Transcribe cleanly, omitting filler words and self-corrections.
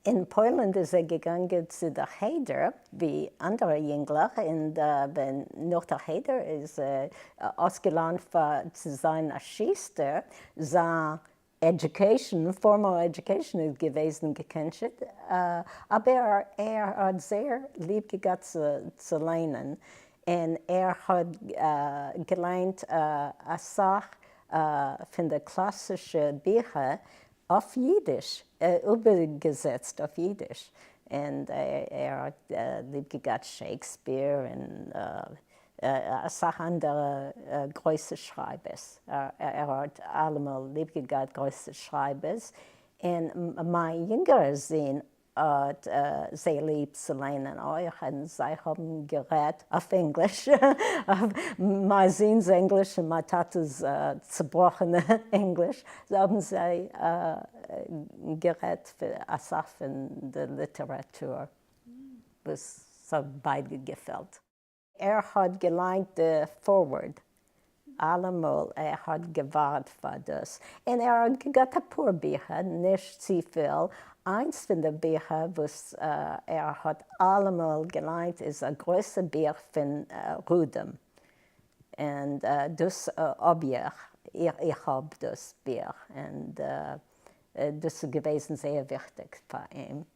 אין פוילן איז ער געגאנגען צו דער חדר ווי אנדערע יונגלעך, און ווען נאך דער חדר איז ער אויסגעלערנט פאר צו זיין א שוסטער, זיין education, formal education איז געוועזן געקענטשעט, אבער ער האט זייער ליב געהאט צו ליינען, און ער האט געליינט אסאך פון די קלאסישע ביכער אויף אידיש, איבערגעזעצט אויף אידיש, און ער האט ליב געהאט שעיקספיר און אסאך אנדערע גרויסע שרייבערס, ער האט אלעמאל ליב געהאט גרויסע שרייבערס, און מיין יונגערע זון האט זייער ליב צו ליינען אויך, און זיי האבן גערעדט אויף ענגליש, מיין זון'ס ענגליש און מיין טאטע'ס צובראכענע ענגליש, האבן זיי גערעדט אסאך פון די ליטעראטור וואס ס'האט ביידע געפעלט. ער האט געליינט די foreword אלעמאל, ער האט געווארט פאר דאס, און ער האט געהאט אפאר ביכער, נישט צופיל, איינס פון די ביכער וואס ער האט אלעמאל געליינט איז א גרויסע בוך פון רודם, און דאס האב איך, איך האב דאס בוך, און דאס איז געוועזן זייער וויכטיג פאר אים.